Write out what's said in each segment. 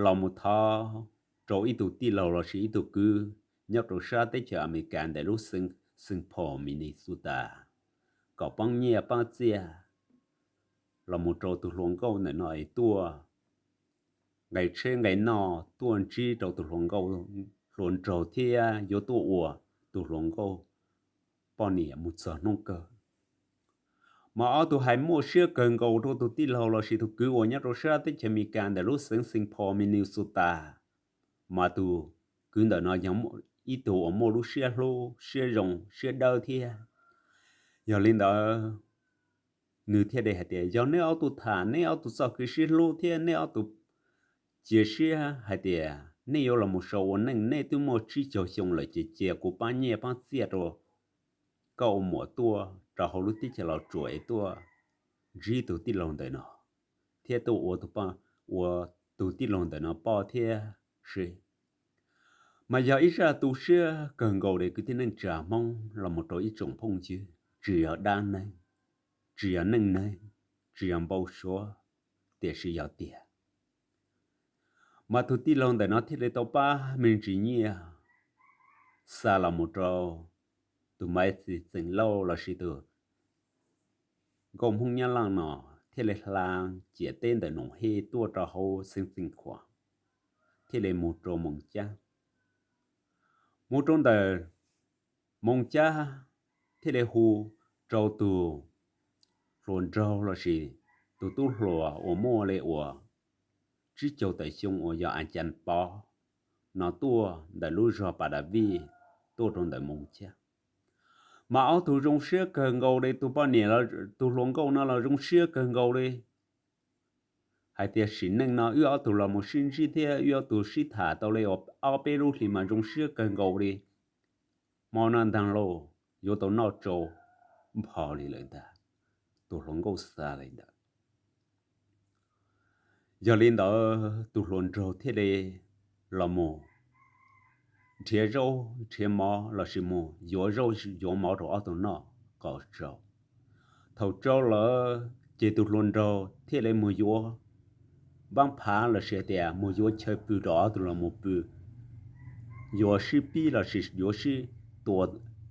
los mus thov rau ib tug tij laug lossis ib tug kwv nyob rau sab teb chaws Amelikas ntawm lub xeev Saint Paul Minnesota kom pab nyiaj pab txiaj los mus rau tus hluas nkauj ntawm no es tuaj nqe tsheb nqe noj tuaj ntsib rau tus hluas nkauj, hluas nraug thiab yuav tuaj ua tus hluas nkauj poj niam mus txog hnub kawg. Mas ob tug hais muaj siab kawg nkaus rau tus tij laug lossis tus kwv uas nyob rau sab teb chaws Amelikas ntawm lub xeev Saint Paul Minnesota. Mas tus kwv ntawm no yog ib tug uas muaj lub siab hlub siab zoo siab dawb thiab. Yog li ntawd nws thiaj li hais tias, yog neb ob tug tham neb ob tug txoj kev sib hlub thiab neb ob tug cia siab hais tias nej yuav los mus sau ua neej, nej twb muaj tsib caug xyoo lawm ces cia kuv pab nyiaj pab txiaj rau koj ua muam tuaj rau hauv lub teb chaws Los Tsuas es tuaj ntsib tus tij laug ntawm no thiab tuaj ua tus tij laug ntawm no poj thiab seb. Mas yog ib zaj tu siab kawg nkaus li kwv tij neej tsa Hmoob los mus rau ib tsoom phooj ywg, tsis yog dab neeg, tsis yog neej neeg, tsis yog npau suav, tiam sis yog tiag. Mas tus tij laug ntawm no thiaj li tau pab me ntsis nyiaj xa los mus rau tus Maiv Xis Xeem Lauj lossis tus nkauj Hmoob Nyab Laj no thiaj li hla ciam teb ntawm Noom Hej tuaj rau hauv xeev Xeev Khuam, thiaj li mus rau Moos Cab. Mus rau ntawm Moos Cab thiaj li hu rau tus hluas nraug lossis tus tub hluas uas muaj li uas tsib caug tawm xyoo uas yog A Cas Pov no tuaj ntawm lub zog Pas Das Vij tuaj rau ntawm Moos Cab. Mas ob tug zoo siab kawg nkaus li, tus poj niam, tus hluas nkauj no los zoo siab kawg nkaus li hais tias sim neej no wb ob tug los mus sib ntsib thiab wb ob tug sib tham tau li ob peb lub hlis mas zoo siab kawg nkaus li. Hmo no ntag lauj, yuav tau noj tsau npho li lawm ntag. Tus hluas nkauj xav li ntawd. Yog li ntawd tus hluas nraug thiaj li los mus nrhiav zaub nrhiav mov lossis mus yuav zaub yuav mov rau ob tug noj kom tsau. Thaum tsau lawm ces tus hluas nraug thiaj li mus yuav npab phav lossis tias mus yuav chaw pw rau ob tug los mus pw, yuav sib pib lossis yuav sib tua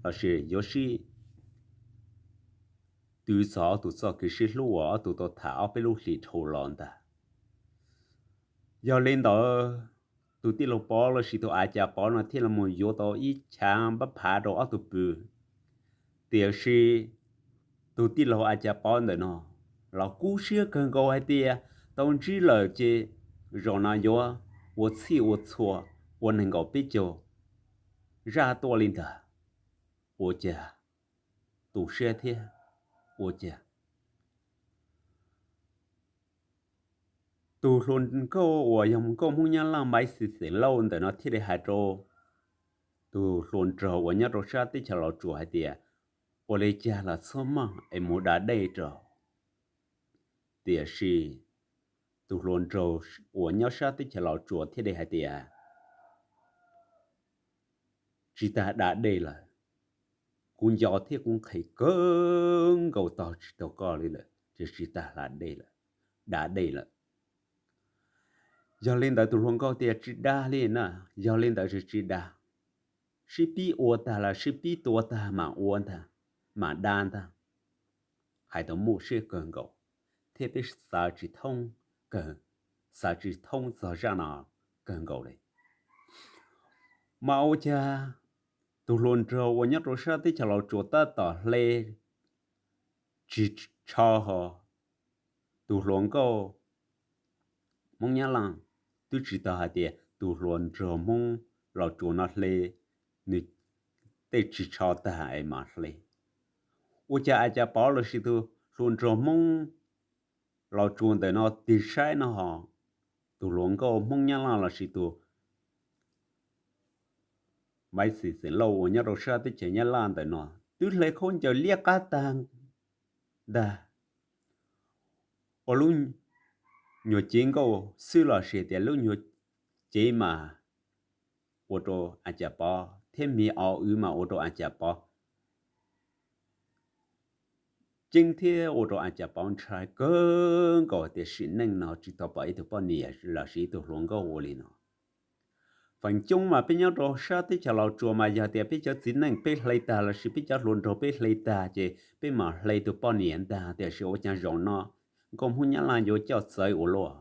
lossis yuav sib twv txog ob tug txoj kev sib hlub uas ob tug tau tham ob peb lub hlis dhau los ntag. Yog li ntawd, tus tij laug Pov lossis tus A Cas Pov no thiaj li mus yuav tau ib chav npab phav rau ob tug pw. Tiam sis tus tij laug A Cas Pov ntawm no los kub siab kawg nkaus hais tias tau ntsib lawm ces zaum no yuav ua txhij ua txhua ua nees nkaum peb caug zaj tuaj li ntag. Ua cas tu siab thiab ua cas tus hluas nkauj uas yog nkauj Hmoob Nyab Laj Maiv Xis Xeem Lauj ntawm no thiaj li hais rau tus hluas nraug uas nyob rau sab teb chaws Los Tsuas hais tias, ua li cas los txhob maj es mus da dej rau. Tiam sis tus hluas nraug uas nyob sab teb chaws Los Tsuas thiaj li hais tias, tsis tas da dej lawm. Kuv nco thiab kuv nqhis kawg nkaus tog tsis tau koj li lawm ces tsis tas hla dej lawm, da dej lawm. Yog li ntawd tus hluas nkauj tias tsis da li na, yog li ntawd tsis tsis da. Sib pib ua tag los sib pib tua tag mam ua ntag, mam da ntag. Hais tau muaj siab kawg nkaus, thiab peb xav tsis thoob kawg, xav tsis thoob txog zaj no kawg nkaus li. Mas ua cas tus hluas nraug uas nyob rau sab teb chaws Los Tsuas tab tom hle tsis tsho ho tus hluas nkauj Hmoob Nyab Laj twb tsis tau hais tias tus hluas nraug Hmoob Los Tsuas no hle nws tej tsis tsho tag es mam hle. Ua cas A Cas Pov lossis tus hluas nraug Hmoob Los Tsuas ntawm no tig saib no ho, tus hluas nkauj Hmoob Nyab Laj lossis tus Maiv Xis Xeem Lauj uas nyob rau sab teb chaws Nyab Laj ntawm no twb hle khaub ncaws liab qab tag ntag, ua lub nyuag cev nkauj xwb lossis tias lub nyuag cev mas ua rau A Cas Pov thiab miv o w mas ua rau A Cas Pov ceeb thiab ua rau A Cas Pov ntshai kawg nkaus tias sim neej no tsis tau pom ib tug poj niam los sis ib tug hluas nkauj ua li no. Feem coob mas peb nyob rau sab teb chaws Los Tsuas mas yog tias peb cov txiv neej peb hle tag los sis peb cov hluas nraug peb hle tag ces peb mam hle tus poj niam ntag, tiam sis ua cas zaum no nkauj Hmoob Nyab Laj yuav coj txawv ua luaj.